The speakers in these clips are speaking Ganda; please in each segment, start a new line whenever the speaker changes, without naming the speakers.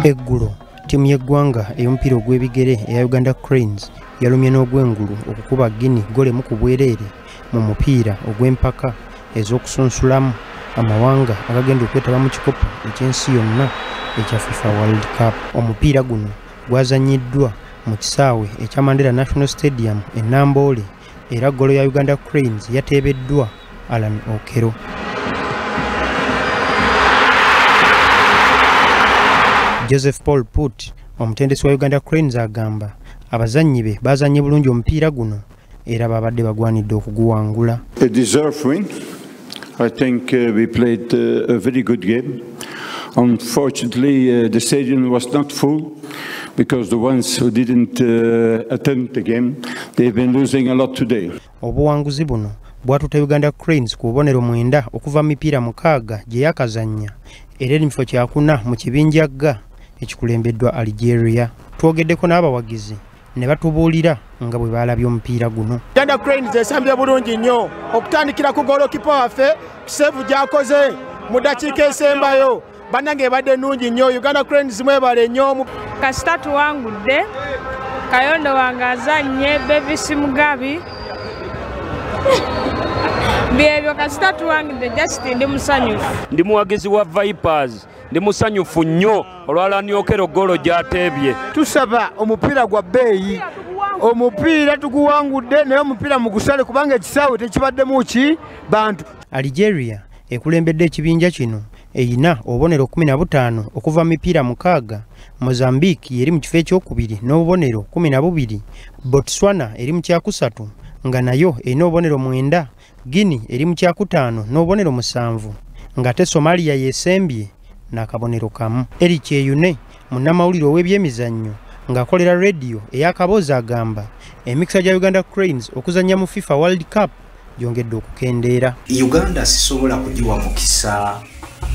Eggulo ttiimu y'eggwanga ey'omupiira ogw'ebigere eya Uganda Cranes yalumye n'ogw'engulu okukuba Guinea ggolo emu ku bwereere mu mupiira ogw'empaka ez'okusunsulamu amawanga agagenda okwetaba mu kikopo eky'ensi yonna ekya FIFA World Cup. Omupiira guno gwazannyiddwa mu kisaawe ekya Mandela National Stadium e Namboole era ggolo ya Uganda Cranes yateebeddwa Alan Okello. Joseph Paul Put, omutendesi wa Uganda Cranes, agamba abazannyi be bazannye bulungi omupiira guno era babadde bagwanidde okuguwangula.
A deserved win. I think we played a very good game. Unfortunately, the stadium was not full because the ones who didn't attend the game, they've been losing a lot today.
Obuwanguzi buno bwatuta Uganda Cranes ku bubonero 9 okuva mu mipiira 6 gye yakazannya era eri mu kifo kyakuna mu kibinja G ekikulembeddwa Algeria. Twogeddeko n'abawagizi ne batubuulira nga bwe baalabye omupiira guno.
Uganda Cranes esambye bulungi nnyo okutandikira ku goalkeeper waffe save gy'akoze mu ddakiika esembayo. Bannange ebadde nnungi nnyo. Uganda Cranes mwebale nnyo.
Kasita tuwangudde, Kayondo wange azannye, Bevis Mugabi. Byebyo kasita tuwangudde, just ndi musanyufu.
Ndi muwagizi wa Vipers, ndi musanyufu nnyo olwa Alan Okello ggolo gy'ateebye.
Tusaba omupiira gwa bbeeyi, omupiira tuguwangudde naye omupiira mugusale kubanga ekisaawe tekibaddemu ki bantu.
Algeria ekulembedde ekibinja kino eyina obubonero 15 okuva mu mipiira 6. Mozambique eri mu kifo ekyokubiri n'obubonero 12. Botswana eri mu kyakusatu nga nayo erina obubonero 9. Guinea eri mu kyakutaano n'obubonero 7, ng'ate Somalia yeesembye n'akabonero kamu. Eric Eyune, munnamawulire ow'ebyemizannyo ng'akolera rediyo ey'akaboozi, agamba emikisa gya Uganda Cranes okuzannya mu FIFA World Cup gyongedde okukendeera.
Uganda sisobola kugiwa mukisa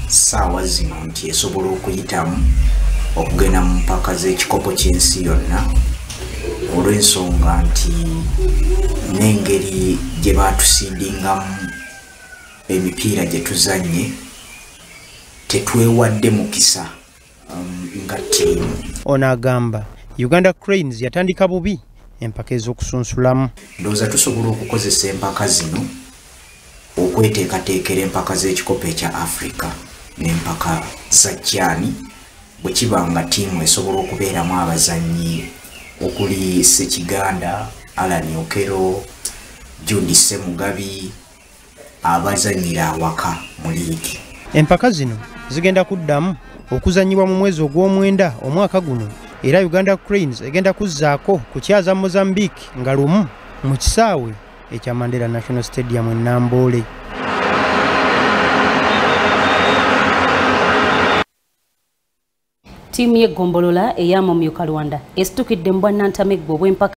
ssaawa zino nti esobola okuyitamu okugenda mu mpaka z'ekikopo ky'ensi yonna olw'ensonga nti n'engeri gye baatusindingamu emipiira gye tuzannye tetwewadde mukisa nga ttiimu.
Ono agamba Uganda Cranes yatandika bubi empaka ez'okusunsulamu.
Ndowooza tusobola okukozesa empaka zino okweteekateekera empaka z'ekikopo ekya Africa n'empaka za CHAN bwe kiba nga ttiimu esobola okubeeramu abazannyi okuli Ssekiganda, Alan Okello, Jude Ssemugabi abazannyira awaka mu liigi.
Empaka zino zigenda kuddamu okuzannyibwa mu mwezi ogw'omwenda omwaka guno era Uganda Cranes egenda kuzzaako kukyaza Mozambique nga lumu mu kisaawe ekya Mandela National Stadium e Namboole.
Ttiimu y'eggombolola ey'amamyuka Rwanda esitukidde mu bwannantameggwa obw'empaka